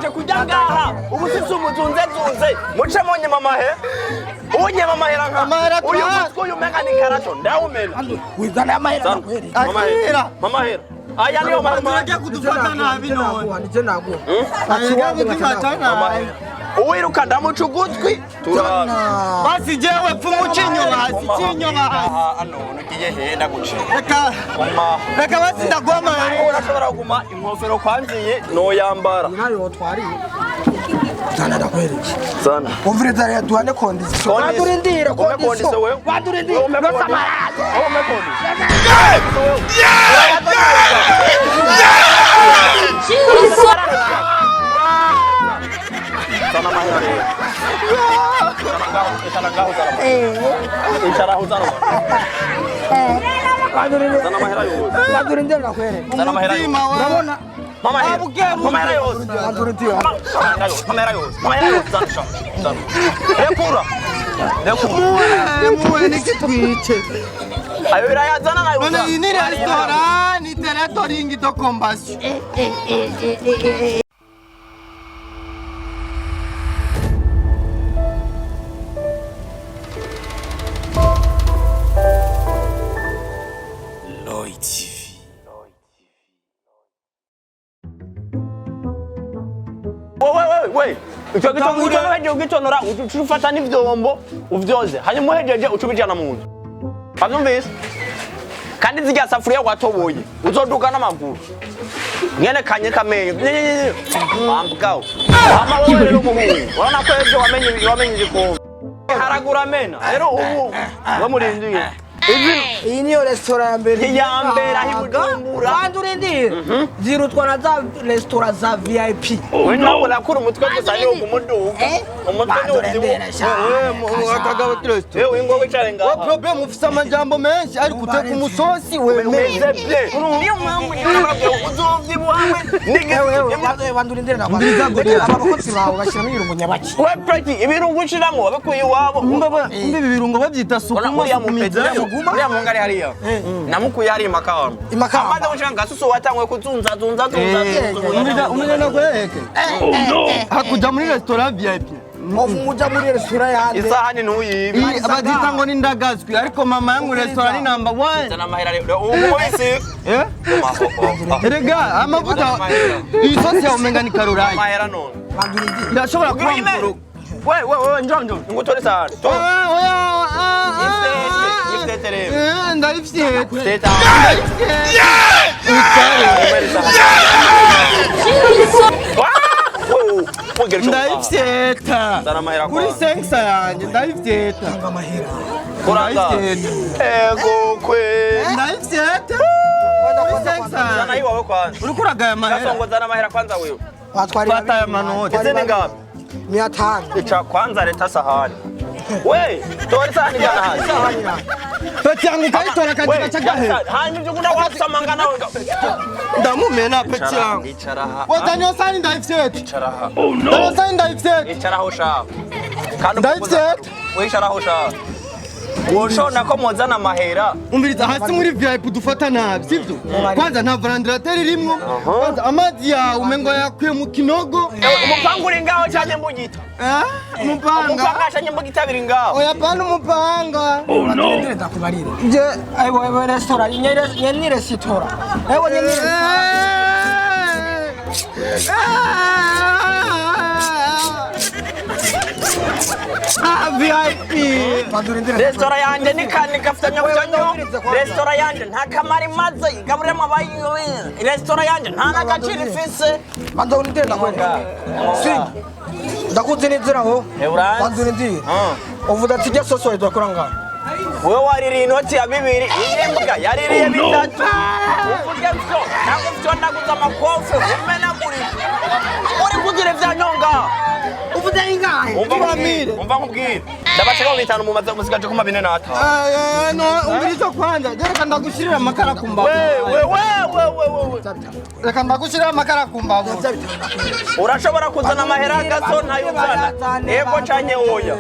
Uje kujya ngaha ubu si umuzunzezunze muce munyima amahe unyima amahera nka Amahera uyu twa- mutwe uyu umenga ni karato ndawumena. Wizana amahera Zana. ndakwere. Akira. Mama hera aya niyo mama. Turagiye kudufata nabi none. Nije naguha. Turagiye kudufata nabi. Uwiruka ndamuca ugutwi turabe. Basi jewe pfuma ucinyo hasi, cinyo hasi. Hano ugiye henda guca. Reka Guma. reka basi ndaguha amahera. Urashobora kuguma inkofero kwanziye noyambara. Nayo wotwariye. Zana ndakwereke. Zana. Umviriza rero duhane condition. Bandurindire Ume condition condition. wewe. Bandurindire. Ume condition. Ume condition. Zana amahera rero. Icara ngaho, icara ngaho zana amahera. Icara aho zana amahera. Zana amahera yose. Bandurindire ndakwereke. Zana amahera yose. Umutima wawe. Urabona? Mama hera. Mama hera yose. Bandurindire. Mama yose. Mama yose. Mama yose. Zana sha. Zana. Rekura. Rekura. Muwe, muwe nikitwice. Ayo birayazana nayo. None iyi ni resitora, ni teretoringi do kombasyo. Lloyd TV. Wewe wewe we. Icyo gitondo icyo uhejeje ugitonora uca ufata n'ivyombo uvyoze hanyuma uhejeje uca ubijana mu nzu. Wavyumvise? Kandi zirya safuriya watoboye uzoduka n'amaguru. Nyene kanye kamenyo. Ambwaho. Hama wewe rero umuhungu. Urabona ko ejo wamenye igikombe. Haragura amena. Rero ubu we murindiye. Izi Iyi niyo resitora ya mbere. Iya mbere aho i Bujumbura. Bandurindire. Zirutwa na za resitora za VIP. We nawe urakura umutwe gusa ni ukumuduga. Umutwe ni Bandurindire sha. Akagabo kiresito. Yewe ingo wicare Wa ngaha. problem ufise amajambo menshi ariko uteka umusosi wemeye. Umeze bye. Niyo mpamvu nyine uzovyibuha Ewe bandurindire Ndiriza ndakwereke. gurira. Aba bakozi bawe bashyiramo ibirungo nyabaki. We preti ibirungo ushiramo wabikuye iwabo. Mba ibi birungo babyita sukuma Uriya mupeti sukumizayo. uriya muhungu ari hariya. Namukuye hariya Makamba. Imakamba. Amaze gushira ngasusu watanguye kuzunza zunza zunza zunza. Umenya nakwereke. Hakuja muri resitora VIP. Muja muri resitora yande. Isahani ntuyibe. Iyi bazita ngo ni ndagazwi ariko mama yangu resitora ni number one. Zana amahera rero. Ubu mubisi. Eh? Erega amavuta iyi sosi ya umenga ni karurayi. Amahera none. Bandurindire. Irashobora kuba Ugira ime. mukuru. We we we njo njo ngutore isahani. To. Oya oya ah, ah, Ifete, ifete rero. Eh, ndayifyeta. Teta. Ndayifyeta. Zana amahera Kuri kwanza. senkisa yanjye ndayifyeta. Amahera. Kuranga. Ndayifyeta. Ego kwe. Ndayifyeta. Kuri senkisa Zana yanjye. iwawe kwanza. Uriko uragaya amahera. Gasongo zana amahera kwanza wewe. Batwari Fata aya manoti. Izi ni ngapi? 500. Ica kwanza leta sahani. We, tora isahani jana hasi. Peti yangu ukayitora katika chagahe. Hanyuma ibyo ukunda wasamanga nawe. Ndamumena peti yangu. Icara aha. Wazana sani ndayifyeta. Icara aha. Ndazana sani ndayifyeta. Icara aho ushaka. Kandi Ndayifyeta. Wicara aho ushaka. Woshona ko muzana amahera. Umviriza hasi muri VIP dufata nabi sivyo? Kwanza nta ventilateur irimwo. Kwanza amazi yawe umengo yakuye mu kinogo. Umupanga uri ngaho cyane mbugita. Eh? Umupanga. Umupanga cyane mbugita biri ngaho. Oya pana umupanga. Bandurindire ndakubarire. Je, ewe ewe resitora nye ni resitora. Ewe nye ni resitora. Ah, VIP. Bandurindire. Resitora yanjye ni kani gafite nyabutonyo. Resitora yanjye nta kamaro imaze igaburiramo abayi. Resitora yanjye nta n'agaciro ifise. Bandurindire ndakwereke. Si. Ndakuzi n'inzira aho. Uranzi. Bandurindire. Uvuga ati jya soso idakora ngaho. Wewe waririye inoti ya bibiri imbwa yaririye bitatu. Uvuge vyo ntabwo vyo naguze amakofe umenagurika. Uri kugira ivya nyonga. Uvuze ingahe? Umva nkubwire, umva nkubwire. Ndabashaka bitanu mumaze musigaje kuma 45. Eh, no, umviriza kwanza. Reka ndagushirira amakara ku mbavu. Wewe wewe wewe wewe. Reka ndagushirira amakara ku mbavu. Urashobora kuzana amahera gaso ntayuzana. Yego canke oya.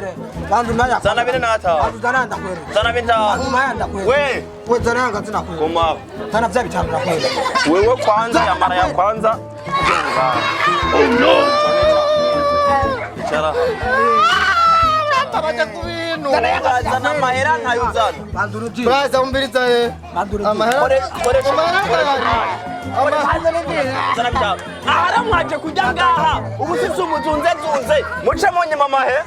Bandu naya. Zana 45. Bandu zana ndakwereka. Zana bitanu. Umaya ndakwereka. We We zana yanga zinakwereka. guma. Zana vya bitanu ndakwereka. Wewe kwanza yamara ya kwanza. Oh no. Fata ku bintu. Urazana amahera ntayuzana. Bandurudi. Braza, umviriza ye. Bandurudi. Amahera. Koresha Amahera koresha. ndayari. Zana bitanu. Ahara mwaje kujya ngaha ubu si umuzunze zunze muce munyima amahera,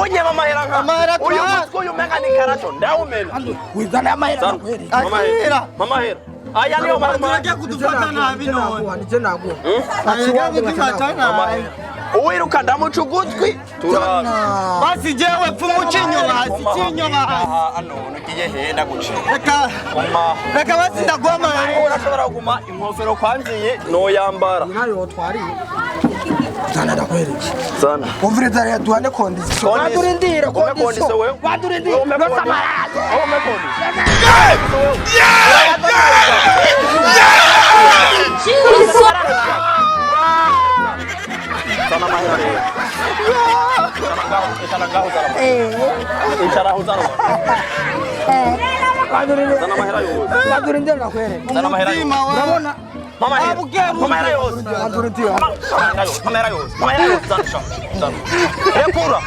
unyima amahera nka Amahera uyu tuha- mutwe uyu umenga ni karato ndawumena. Wizana amahera Zana. nakwereka. Mamahera. Akira. Mamahera aya niyo mahera. Turagiye kudufata nabi none. Nije naguha. Turagiye kudufata nabi. Uwiruka ndamuca ugutwi turabe. Basi jewe pfumu cinyo basi, cinyo basi. Hano ugiye henda guca. Reka Guma. reka basi ndaguha amahera. Urashobora kuguma inkofero kwanziye noyambara. Nayo twariye. Zana ndakwereka. Zana. Umviriza rero duhane condition. Bandurindire Ume condition wewe. Bandurindire. Ume condition. Ume condition. Zana amahera rero. Icara ngaho, icara ngaho zana amahera. Icara aho zana amahera. Bandurindire. Zana amahera yose. Bandurindire ndakwereka. Zana amahera yose. Umutima wawe. Urabona? Mama hera. Mama hera yose. Bandurindire. Mama yose. Mama hera yose. Mama hera yose. Zana sha. Zana. Rekura.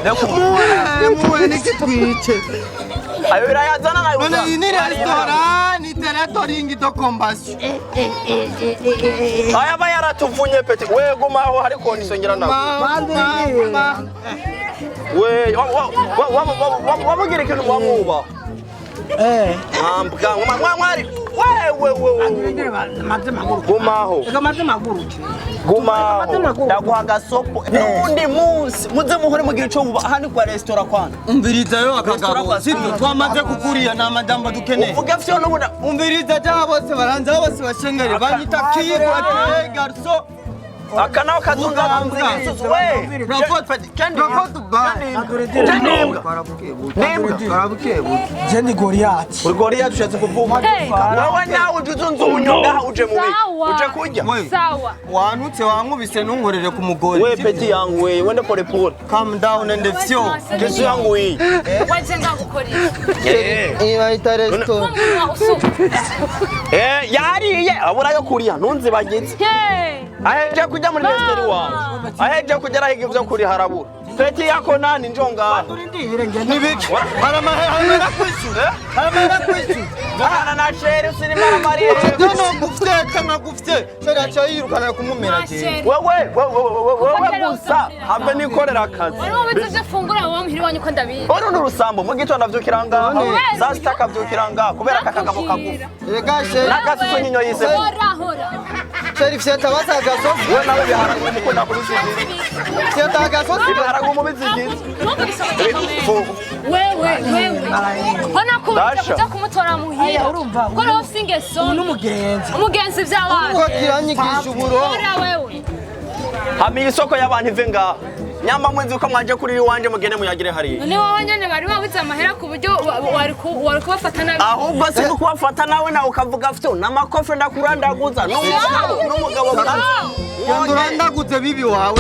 Rekura. Muwe, muwe nikitwice. Ayo irayazana nayo. None iyi ni resitora, ni teretoringi do kombasyo. Aya aba yaratuvunye peti. We guma aho hari condition ngira nawe. We wamugira ikintu wamwubaha. Eh. Mwambwa mwa mwari. We we we. Bandurindire maze maguru. Gumaho. Eka maze maguru. Gumaho. Ndaguha agasopo. N'undi munsi muze muhore mugira ico wuba aha ni kwa resitora kwanza. Umviriza yo akagabo, sibyo twamaze kukuriya nta majambo dukeneye. Uvuga vyo n'ubundi Umviriza ja bose baranza bose bashengere banyita kigwa te garso. Aka nawe kazunza Ugambwa. we. Je ni Goliath. Uri Goliath ushatse kuvuga. Hey. Wewe nawe uje uzunze ubunyonga uje mubi. Sawa. Uje kurya. Sawa. Wanutse wankubise ntunkorere ku mugore. We peti yangu we wende pole pole. Calm down and feel. Kesu yangu hii. Waje ngakukora iki? Eh. Iyi bayita resitora. Umunwa usuka. Eh yariye abura yo kuriya ntunzibagitse. Hey. Aheje kujya muri resitora iwawe. Aheje kugera higa ivyo kuriha harabura. Peti yako nani njo ngaho. Bandurindire ngende. Nibiki? Hari amahera kwishyura. Hari amahera kwishyura. Vugana na sheri usinimara Maria. Noneho ngufite nkagufite sheri aca yirukana kumumera je. Wewe wewe wewe gusa habe nikorera akazi. Wari wabuze ibyo ufungura wowe muhira iwanyu ko ndabizi. Uru ni urusambo mu gitondo avyukira ngaho saa sita akavyukira ngaho kubera aka kagabo kagufi Rega sheri n'agasusu nyinyo yise Hora hora. sheri fyeta basagasosi. we nawe biharage umukunda kubizigiza Fyeta agasosi. ibiharage umubizigiza Ntumvuge isomo ry'akamere. Wewe wewe. Hona kubuza Dasha. kuja kumutora muhira. Aya, urumva. Ko rero ufise ingeso. N'umugenzi. Umugenzi vy'abana. Ko kiranyigisha uburo. Hora wewe. hamiye isoko y'abantu ive ngaho nyamba mwenzi uko mwaje kuri iwanje mugende muyagire hariya. None wowe nyene bari babuze amahera ku buryo wari kubafata nabi. Ahubwo si kubafata nawe nawe ukavuga fyo n'amakofe ndakurandaguza n'umugabo n'umugabo kazi. Genda urandaguze bibi wawe.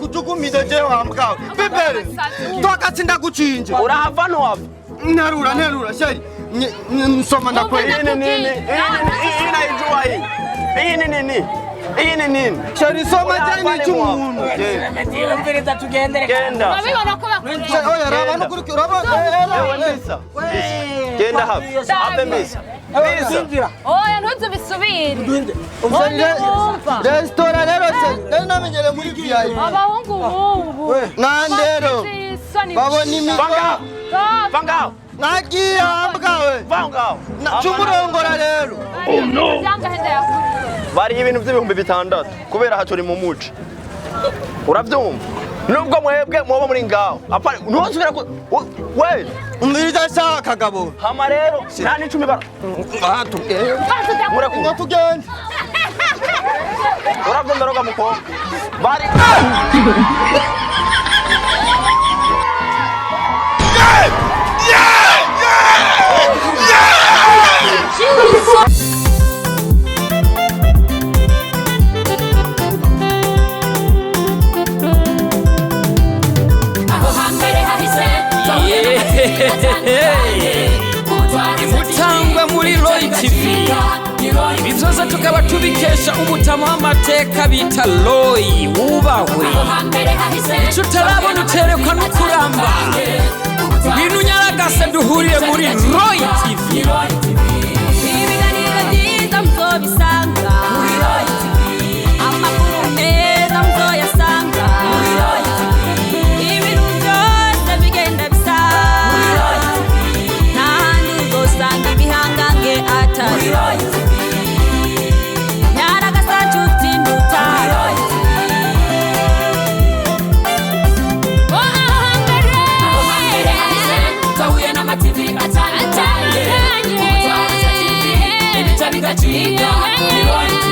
Kujugumiza je wa mbwawe. Bebere. Twakatsinda kuchinje. Urahava ntuhava. Nterura nterura sheri. Nsoma ndakwera. Iyi ni nini? Iyi naijua hii. Iyi ni nini? Iyi ni nini? Sheri soma je ni cy'umuntu. Umviriza tugendere. Genda. Urabibona ko bakureba. Oya raba nukuri urabona. Ewe mbisa. Genda hapa. Habe mbisa. Mbisa. Sinzira. Oya ntuzubisubire. Ndinde. Wumva. Resitora rero sheri. Nari namenyereye muri VIP. Abahungu bubu. Nandero. Bafise isoni. Babona imigo. Vanga. Vanga. Nagiye mbwawe. Vanga. Cumurongora rero. Oh no. Vyangahenda yakuriye. Bari ibintu by'ibihumbi 6 kubera aha turi mu muco. Urabyumva? Nubwo mwebwe muba muri ngaho. Apa ntuzubira ku we Umviriza sha kagabo. hama rero nta n'icumi bara. Murakura. Ngo tugende. Urabyumva roga mukobwa. Bari Aho hambere hahise Imutangwa muri Roy TV. Ibi byose. Tukaba tubikesha umutama w'amateka bita Loyi wubahwe. Aho hambere hahise. Ico utarabona uterekwa n'ukuramba. Ngwino unyaragase duhurire muri Roy TV. Ibiganiro byiza muzobisanga muri Roy TV. Amakuru meza muzoyasanga muri Roy TV. Ibintu byose bigenda bisa muri Roy TV. Nta handi uzosanga ibihangange atari muri Roy TV. Nyaragasa nshuti nduta muri Roy TV. Aho hambere hahise twahuye n'amativi atandukanye. Ubutaha TV, ibica bigacika. Ni Roy.